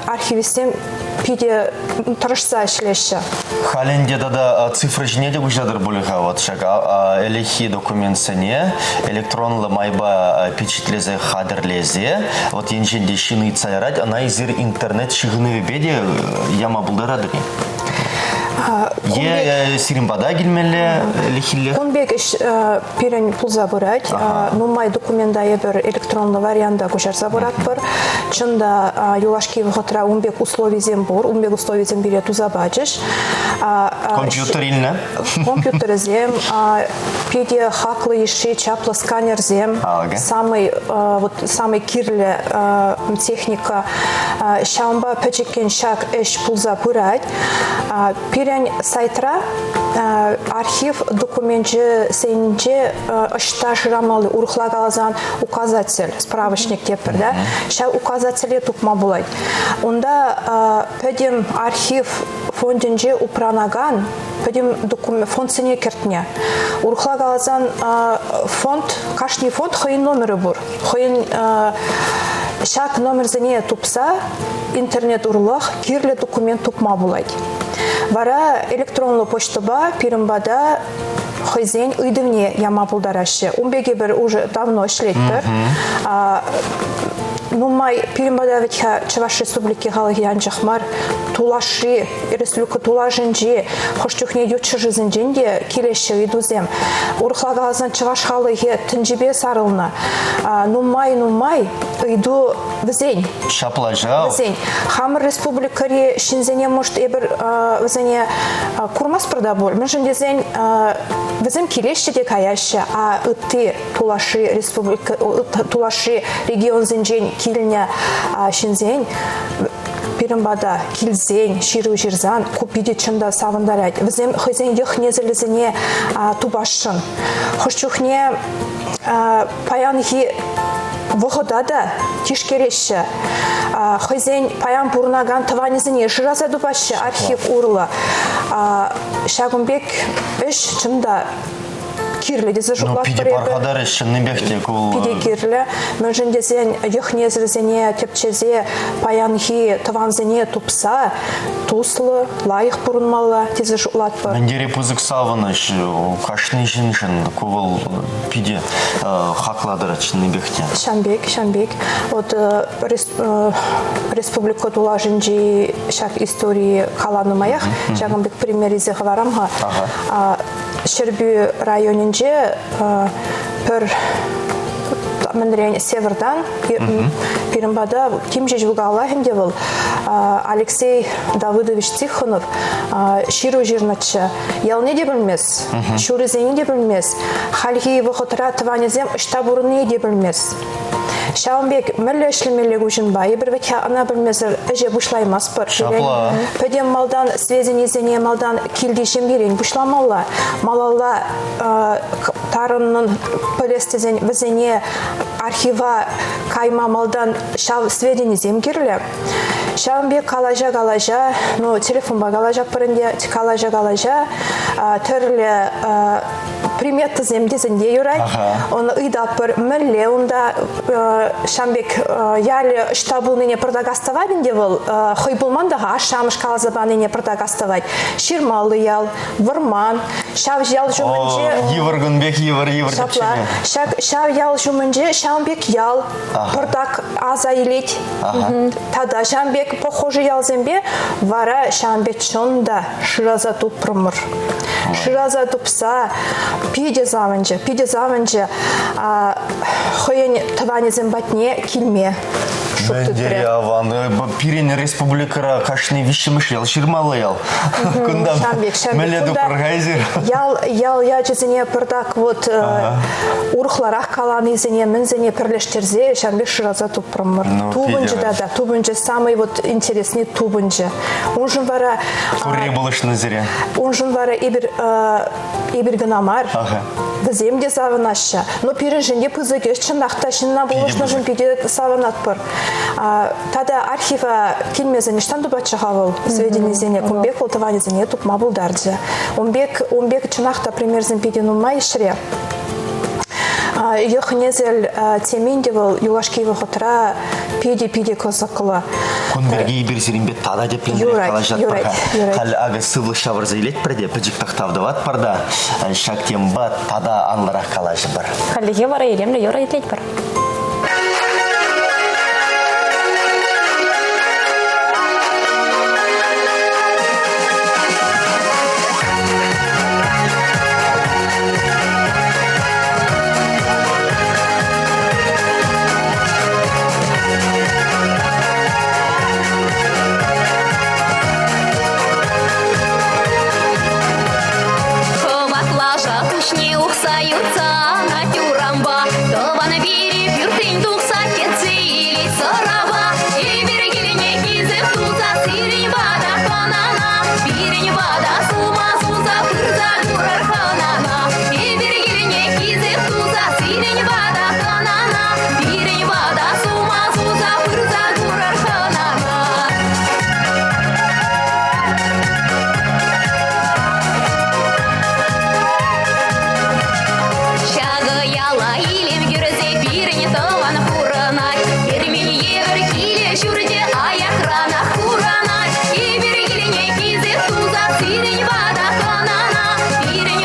архивистсем питӗ тӑрӑшса ӗҫлеҫҫӗ. Халь ӗнтӗ тата цифра ҫине те куҫатӑр пулӗ-ха вот ҫак ӗлӗкхи документсене электронлӑ майпа пичетлесе хатӗрлесе вот енчен те ҫын ыйтса ярать, ӑна эсир интернет ҫыхӑнӑвӗпе те яма пултаратӑр-и? Е сирӗн пата килмелле ӗлӗкхиллех? Кун пек ӗҫ пирӗн пулса пырать. Нумай документа эпир электронлӑ варианта куҫарса пыратпӑр. Чӑн та, юлашки вӑхӑтра ун пек условисем пур, ун пек условисем пире туса пачӗҫ. Компьютер илнӗ? Компьютерсем, питӗ хаклӑ йышши чаплӑ сканерсем, самый, вот, самый кирлӗ техника. Ҫавӑнпа пӗчӗккӗн ҫак ӗҫ пулса пырать. Пирӗн сайтра архив докуменчӗсенче ӑҫта шырамалли, урӑхла каласан, указатель, справочник тетпӗр, да? Ҫав указателе тупма пулать. Унта пӗтӗм архив фондӗнче упранакан пӗтӗм документ фондсене кӗртнӗ. Урӑхла каласан, фонд, кашни фонд хӑйӗн номерӗ пур. Хӑйӗн ҫак номерсене тупса интернет урлах кирлӗ документ тупма пулать. Вара электронлӑ почтӑпа пирӗн пата хӑйсен ыйтӑвне яма пултараҫҫӗ. Ун пек эпир уже давно ӗҫлетпӗр. Нумай пирӗн пата вӗт-ха Чӑваш Республики халӑхӗ анчах мар, тулашри, республика тулашӗнчи хӑш чухне ют ҫӗршывсенчен те килеҫҫӗ ыйтусем. Урӑхла каласан, чӑваш халӑхӗ тӗнчипе сарӑлнӑ. Нумай-нумай ыйту вӗсен. Ҫапла ҫав. Вӗсен. Хамӑр республикӑри ҫынсене, может, эпир вӗсене курмастпӑр та пуль. Мӗншӗн тесен вӗсем килеҫҫӗ те каяҫҫӗ, а ытти тулашри республика тулашри регионсенчен килнӗ ҫынсен пирӗн пата килсен, ҫыру ҫырсан ку питӗ чӑн та савӑнтарать. Вӗсем хӑйсен йӑх-несӗлӗсене тупасшӑн. Хӑш чухне паянхи вӑхӑта та тишкереҫҫӗ. Хӑйсен паян пурӑнакан тӑванӗсене шыраса тупаҫҫӗ архив урлӑ. Ҫакӑн пек ӗҫ чӑн та кирлӗ тесе шутлатпӑр. Ну, питӗ пархатар ӗҫ чӑннипех те ку. Питӗ кирлӗ. Мӗншӗн тесен йӑх-несӗлсене тӗпчесе паянхи тӑвансене тупса туслӑ, лайӑх пурӑнмалла тесе шутлатпӑр. Мӗн тери пысӑк савӑнӑҫ кашни ҫыншӑн ку вӑл питӗ хакла тӑрать чӑннипех те. Ҫам пек, ҫам пек. Вот республика тулашӗнчи ҫак истории каланӑ маях ҫакӑн пек пример илсе хӑварам-ха. Ҫӗрпӳ районӗнче пӗр мӗнрен Севертан пирӗн пата темиҫе ҫул каяллах ӗнтӗ вӑл Алексей Давыдович Тихонов ҫыру ҫырнӑччӗ. Ялне те пӗлмес, ҫулӗсене те пӗлмес, хальхи вӑхӑтра тӑванӗсем ӑҫта пурӑннине те пӗлмес. Ҫавӑн пек мӗнле ӗҫлемелле ку ҫынпа? Эпир вӗт-ха ӑна пӗлмесӗр ӗҫе пуҫлаймастпӑр. Ҫапла. Пӗтӗм малтан сведенисене малтан килти ҫемьерен пуҫламалла. Малалла тарӑннӑн пӗлес тесен вӗсене архива кайма малтан ҫав сведенисем кирлӗ. Ҫавӑн пек калаҫа-калаҫа, ну, телефонпа калаҫатпӑр ӗнтӗ, калаҫа-калаҫа тӗрлӗ приметӑсем тесен те юрать. Он ыйтатпӑр, мӗнле унта ҫавӑн пек ялӗ ӑҫта пулнине пӑртак астӑвать ӗнтӗ вӑл. Хӑй пулман та-ха, ашшӗ-амӑш каласа панине пӑртак астӑвать. Ҫырмаллӑ ял, вӑрман. Ҫав ял ҫумӗнче... Йывӑр кун пек йывӑр, йывӑр Ҫапла. Ҫак, ҫав ял ҫумӗнче ҫавӑн пек ял пӑртак аса илет. Тата ҫавӑн пек похожи ялсемпе вара ҫавӑн пек чӑн та шыраса тупрӑмӑр. Шыраса тупса питӗ савӑнчӗ, питӗ савӑнчӗ хӑйӗн тӑванӗсем патне килме шут тытрӗ. Аван. Пирӗн республикӑра кашни виҫҫӗмӗш ял ҫырмаллӑ ял. Кунта мӗнле тупрӑр-ха эсир? Ял, ял ячӗсене пӑртак вот урӑхларах каланисене, мӗнсене пӗрлештерсе ҫавӑн пек шыраса тупрӑмӑр. Ну, тупӑнчӗ тата, тупӑнчӗ самый вот интересный тупӑнчӗ. Уншӑн вара Турри пулӑшнӑ сире. Уншӑн вара эпир эпир кӑна мар, вӗсем те савӑнаҫҫӗ. Но пирӗншӗн те пысӑк ӗҫ чӑнах та ҫынна пулӑшнӑшӑн питӗ савӑнатпӑр. Тата архива килмесен ӑҫтан тупатчӗ-ха вӑл сведенисене? Кун пек вӑл тӑванӗсене тупма пултарчӗ. Ун пек, ун пек чӑнах та примерсем питӗ нумай ӗҫре. Йӑх-несӗл темин те вӑл юлашки вӑхӑтра питӗ-питӗ кӑсӑклӑ. Кун пирки эпир сирӗнпе тата тӗплӗнрех калаҫатпӑр-ха. Халь акӑ сывлӑх ҫавӑрса илетпӗр те пӗчӗк тӑхтав тӑватпӑр та ҫак темӑпа тата анлӑрах калаҫӑпӑр. Хальлӗхе вара илемлӗ юрӑ итлетпӗр. Хӑватлаша пуҫне ухса юртса урампа тӑван пире пӳртрен тухса кӗтсе илет сӑрапа. Эпир килне хисеп туса сирӗн пата хӑнана, пирӗн пата сума суса пырса курӑр хӑнана. Эпир килне хисеп туса сирӗн пата хӑнана, пирӗн пата сума суса пырса курӑр хӑнана. Ҫакӑ яла илем кӳрсе пирӗн тӑван пурӑнать. Кермен евӗр килӗ-ҫурчӗ аякранах курӑнать. Эпир килне хисеп туса сирӗн пата хӑнана, пирӗн.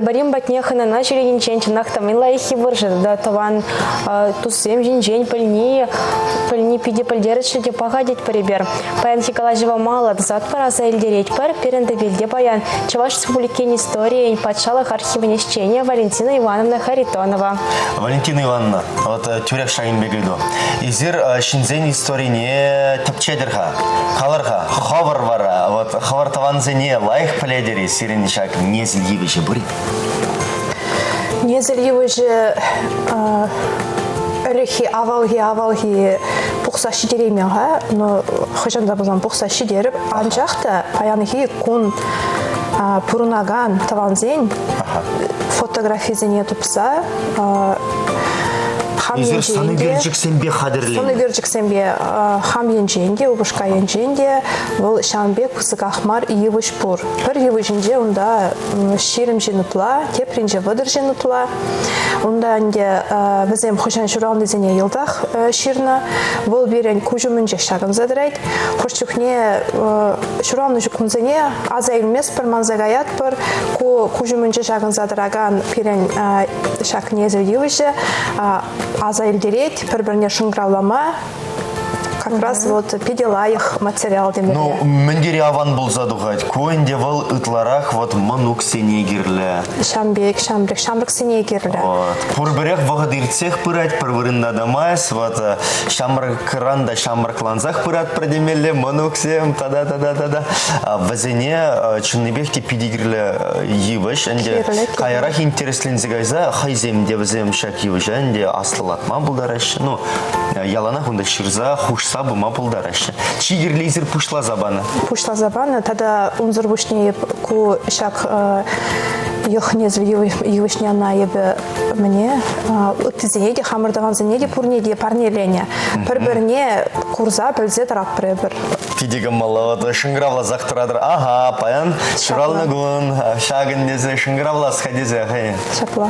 Пӗр-пӗрин патне хӑнана ҫӳренинчен чӑнах та мӗн лайӑххи пур-ши тата тӑван туссем ҫинчен пӗлни, пӗлни питӗ пӗлтерӗшлӗ те паха тетпӗр эпир. Паянхи калаҫӑва малалла тӑсатпӑр, аса илтеретпӗр. Пирӗн тӗпелте паян Чӑваш Республикин историйӗн патшалӑх архивӗн ӗҫченӗ Валентина Ивановна Харитонова. Валентина Ивановна, вот э, тӳрех ҫакӑн пек ыйту. Эсир э, ҫынсен историне тӗпчетӗр-ха, калӑр-ха, хӑвӑр вара, вот хӑвӑр тӑвансене лайӑх пӗлетӗр-и сирӗн ҫак несӗл йывӑҫӗ пур-и? Несӗл йывӑҫӗ ӗлӗкхи авалхи авалхи пухса ҫитереймен-ха, но хӑҫан та пулсан пухса ҫитерӗп. Анчах та паянхи кун пурӑнакан тӑвансен фотографисене тупса хам Эсир енчен те сӑнӳкерчӗксемпе хатӗрленӗ. сӑнӳкерчӗксемпе хам енчен те, упӑшка енчен те вӑл ҫавӑн пек пысӑках мар йывӑҫ пур. Пӗр йывӑҫӗнче унта 20 ҫын ытла, тепринче 30 ҫын ытла. Унта ӗнтӗ вӗсем хӑҫан ҫуралнисене йӑлтах ҫырнӑ. Вӑл пирӗн куҫ умӗнчех ҫакӑнса тӑрать. Хӑш чухне ҫуралнӑ кунсене аса илместпӗр, манса каятпӑр. Ку куҫ умӗнче ҫакӑнса тӑракан пирӗн ҫак несӗл йывӑҫӗ аса илтерет, пӗр-пӗрне шӑнкӑравлама, как раз вот питӗ лайӑх материал темелле. Ну, мӗн тери аван пулса тухать. Ку ӗнтӗ вӑл ытларах вот мӑнуксене кирлӗ. Ҫам пек, ҫам пек, ҫамрӑксене кирлӗ. Вот. Пурпӗрех вӑхӑт иртсех пырать, пӗр вырӑнта тӑмасть. Вот э, ҫамрӑкран та ҫамрӑклансах пыратпӑр темелле, мӑнуксем тата тата тата. Вӗсене э, чӑннипех те питӗ кирлӗ э, йывӑҫ. Ӗнтӗ Кирлӗ, кирлӗ. каярах интересленсе кайса хӑйсем те вӗсем ҫак йывӑҫа ӗнтӗ аслӑлатма пултараҫҫӗ. Ну, яланах унта ҫырса, хушса пыма пултараҫҫӗ. Чи кирли эсир пуҫласа панӑ. Пуҫласа панӑ тата унсӑр пуҫне эп ку ҫак йӑх несӗл йывӑҫне ӑна эпӗ мӗне ыттисене те хамӑр тӑвансене те пурне те парнеленӗ. Пӗр-пӗрне курса пӗлсе тӑратпӑр эпир. Питӗ кӑмӑллӑ. Вот шӑнкӑравласах тӑратӑр. Ага, паян ҫуралнӑ кун, ҫакӑн тесе шӑнкӑравлас-ха тесе хӑй. Ҫапла.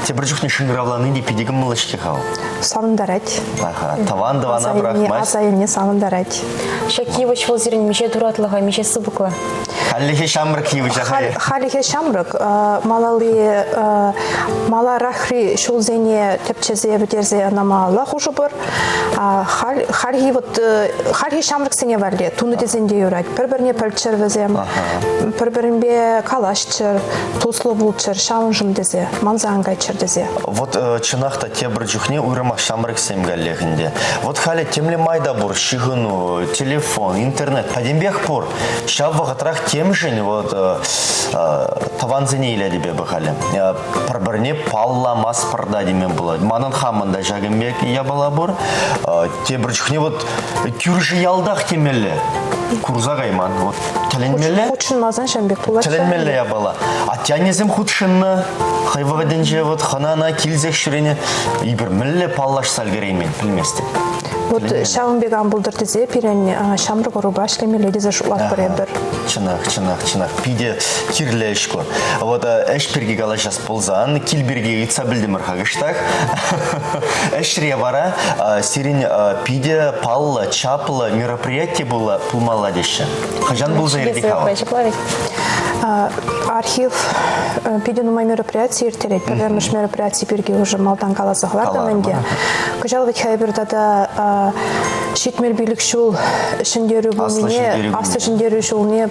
Тепӗр чухне шӑнкӑравлани те питӗ кӑмӑллӑ-ҫке-ха. Савӑнтарать. Аха, тӑван тӑвана пӑрахмасть. Аса илни савӑнтарать. Ҫак йывӑҫ вӑл сирӗн миҫе туратлӑха, миҫе сыпӑклӑ? Хальлӗхе ҫамрӑк йывӑҫа Халь, Хальлӗхе ҫамрӑк. Малалли маларахри ҫулсене тӗпчесе пӗтерсе ӑна малалла хушӑпӑр. Халь, хальхи вот хальхи ҫамрӑксене валли тунӑ тесен те юрать. Пӗр-пӗрне пӗлччӗр вӗсем, пӗр-пӗринпе калаҫчӑр, туслӑ пулччӑр, ҫавӑншӑн тесе, манса ан кайччӑр тесе. Вот чӑнах та тепӗр чухне уйрӑмах ҫамрӑксем каллех ӗнтӗ. Вот халӗ темле май та пур, ҫыхӑну, телефон, интернет пӗтӗмпех пур. Ҫав вӑхӑтрах темшӗн вот тӑвансене илетӗп эпӗ халӗ. Пӗр-пӗрне палламастпӑр та теме пулать. Манӑн хамӑн та ҫакӑн пек япала пур. Тепӗр чухне вот кӳршӗ ялтах темелле. Курса кайман. Вот тӗлӗнмелле. Хутшӑнмасан ҫавӑн пек пулать. Тӗлӗнмелле япала. Атте-аннесем хутшӑннӑ. Хӑй вӑхӑтӗнче вот хӑнана килсех ҫӳренӗ. Эпир мӗнле паллашса ӗлкӗреймен, пӗлместӗп. Вот ҫавӑн пек ан пултӑр тесе пирӗн ҫамрӑк ӑрупа ӗҫлемелле тесе шутлатпӑр эпир. Чӑнах, чӑнах, чӑнах. Питӗ кирлӗ ӗҫ ку. Вот ӗҫ пирки калаҫас пулсан, кил пирки ыйтса пӗлтӗмӗр-ха кӑштах. Ӗҫре вара сирӗн питӗ паллӑ, чаплӑ мероприяти пулмалла теҫҫӗ. Хӑҫан пулса иртет-ха вӑл? Ҫапла ведь? Архив питӗ нумай мероприяти ирттерет. Пӗрремӗш мероприяти пирки уже малтан каласа хӑвартӑм ӗнтӗ. Кӑҫал вӗт-ха эпир тата 75 ҫул ҫӗнтерӳ пулнине, Аслӑ Ҫӗнтерӳ ҫулне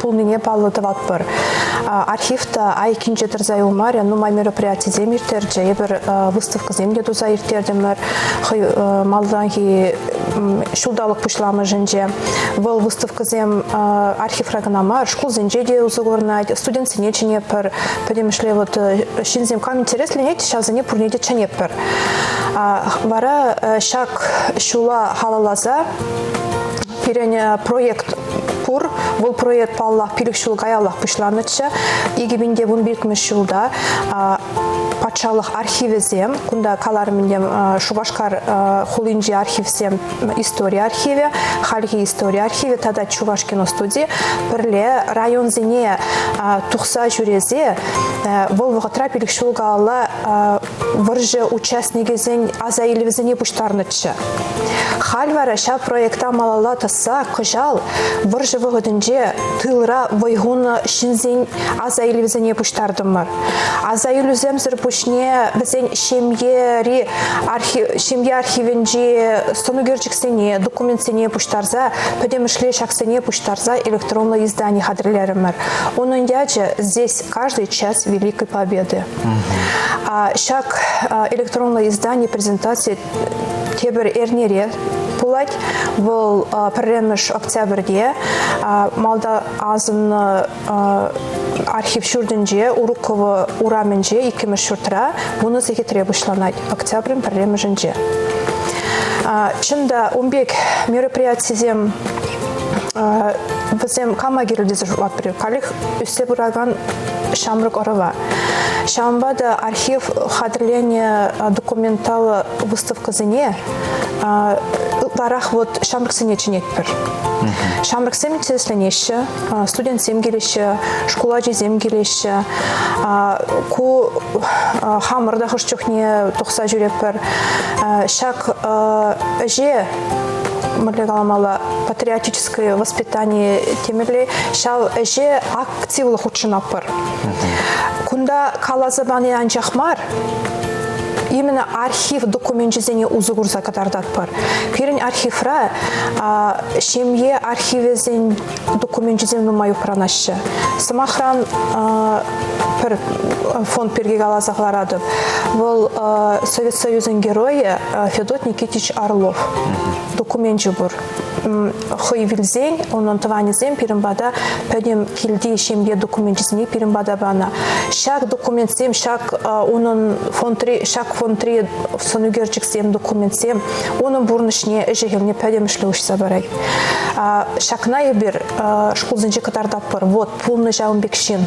пулнине паллӑ тӑватпӑр. Архив та айккинче тӑрса юлмарӗ, нумай мероприятисем ирттерчӗ. Эпир выставкӑсем те туса ирттертӗмӗр. Хӑй малтанхи ҫулталӑк пуҫламӑшӗнче вӑл выставкӑсем архивра кӑна мар, шкулсенче те усӑ курӑнать, студентсене чӗнетпӗр. Пӗтӗмӗшле вот ҫынсем кам интересленет, ҫавсене пурне те чӗнетпӗр. Вара ҫак ҫула халалласа пирӗн проект пур. Вӑл проект, паллах, пилӗк ҫул каяллах пуҫланнӑччӗ. 2015 ҫулта патшалӑх архивӗсем, кунта каларӑм ӗнтӗ, Шупашкар хулинчи архивсем, истори архивӗ, хальхи истори архивӗ тата Чуваш киностуди пӗрле районсене тухса ҫӳресе вӑл вӑхӑтра пилӗк ҫул каялла. вӑрҫӑ участникӗсен аса илӗвӗсене пуҫтарнӑччӗ. Халь вара ҫав проекта малалла тӑсса кӑҫал вӑрҫӑ вӑхӑтӗнче тылра вӑй хунӑ ҫынсен аса илӗвӗсене пуҫтартӑмӑр. Аса илӳсемсӗр пуҫне вӗсен ҫемьери ҫемье архивӗнчи сӑнӳкерчӗксене, документсене пуҫтарса, пӗтӗмӗшле ҫаксене пуҫтарса электронлӑ издани хатӗрлерӗмӗр. Унӑн ячӗ «Здесь каждый час Великой Победы». Ҫак электронлӑ издани презентаци тепӗр эрнере пулать. Вӑл пӗрремӗш октябрьте малта асӑннӑ архив ҫуртӗнче Уруково урамӗнче иккӗмӗш ҫуртра вунӑ сехетре пуҫланать, октябрӗн пӗрремӗшӗнче. Чӑн та, ун пек мероприятисем вӗсем кама кирлӗ тесе шутлатпӑр. Халех ӳссе пыракан ҫамрӑк ӑрӑва. Ҫавӑнпа та архив хатӗрленӗ документаллӑ выставкӑсене ытларах вот ҫамрӑксене чӗнетпӗр. Ҫамрӑксем интересленеҫҫӗ, студентсем килеҫҫӗ, шкул ачисем килеҫҫӗ. Ку хамӑр та хӑш чухне тухса ҫӳретпӗр. Ҫак ӗҫе мӗнле каламалла, патриотическое воспитание темелле, ҫав ӗҫе активлӑ хутшӑнатпӑр. Кунта каласа пани анчах мар, именно архив докуменчӗсене усӑ курса кӑтартатпӑр. Пирӗн архивра ҫемье архивӗсен докуменчӗсем нумай упранаҫҫӗ. Сӑмахран, пӗр фонд пирки каласа хӑваратӑп. Вӑл Совет Союзӗн геройӗ Федот Никитич Орлов. Докуменчӗ пур. Хӑй вилсен унӑн тӑванӗсем пирӗн пата пӗтӗм килти ҫемье докуменчӗсене пирӗн пата панӑ. Ҫак документсем, ҫак унӑн фондри, ҫак фондри сӑнӳкерчӗксем, документсем унӑн пурнӑҫне, ӗҫӗ-хӗлне пӗтӗмӗшле уҫса парать. Ҫакна эпир шкулсенче кӑтартатпӑр. Вот пулнӑ ҫавӑн пек ҫын.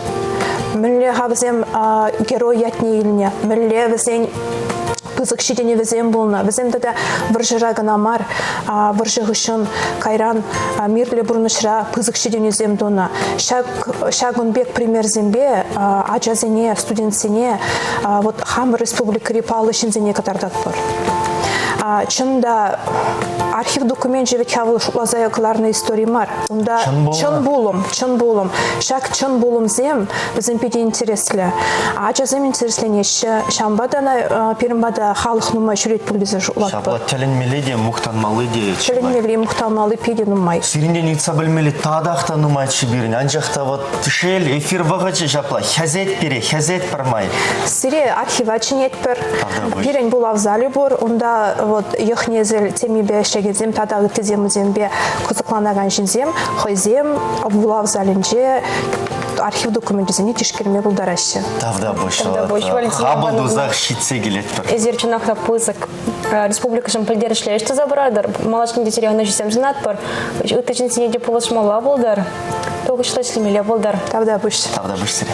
Мӗнле-ха вӗсем герой ятне илнӗ, мӗнле вӗсен пысӑк ҫитӗнӗвӗсем пулнӑ. Вӗсем тата вӑрҫӑра кӑна мар, вӑрҫӑ хыҫҫӑн кайран мирлӗ пурнӑҫра пысӑк ҫитӗнӳсем тунӑ. Ҫак, ҫакӑн пек примерсемпе ачасене, студентсене вот хамӑр республикӑри паллӑ ҫынсене кӑтартатпӑр. Чӑн та, архив докуменчӗ вӗт-ха вӑл шутласа кӑларнӑ истори мар. Унта чӑн пулӑм, чӑн пулӑм. Ҫак чӑн пулӑмсем вӗсем питӗ интереслӗ. Ачасем интересленеҫҫӗ. Ҫавӑнпа та пирӗн пата халӑх нумай ҫӳрет пуль тесе шутлатпӑр. Ҫапла тӗлӗнмелле те, мухтанмалли те чылай. Тӗлӗнмелли, мухтанмалли питӗ нумай. Сирӗнтен ыйтса пӗлмелли татах та нумайччӗ пирӗн. Анчах та вот шел, эфир вӑхӑчӗ ҫапла. Хӗсет пире, хӗсет пӗрмай. Сире архива чӗнетпӗр. Пирӗн вулав залӗ пур. Унта вот йӑх-несӗл темипе ӗҫлекенсем тата ытти темӑсемпе кӑсӑкланакан ҫынсем хӑйсем вулав залӗнче архив докуменчӗсене тишкерме пултараҫҫӗ. Тавтапуҫ. Тавтапуҫ, Валентина Хапӑл Ивановна. тусах ҫитсе килетпӗр. Эсир чӑнах та пысӑк республикӑшӑн пӗлтерӗшлӗ ӗҫ туса пыратӑр. Малашне те сире ӑнӑҫусем сунатпӑр. Ытти ҫынсене те пулӑшмалла пултӑр. Тухӑҫлӑ ӗҫлемелле пултӑр. Тавтапуҫ. Тавтапуҫ сире.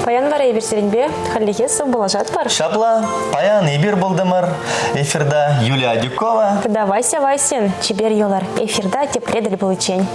Паян вара эпир сирӗнпе хальлӗхе сывпуллашатпӑр. Ҫапла, паян эпир пултӑмӑр. Эфирта Юлия Адюкова. Тата Вася Васин. Чипер юлӑр. Эфирта тепре тӗл пуличчен.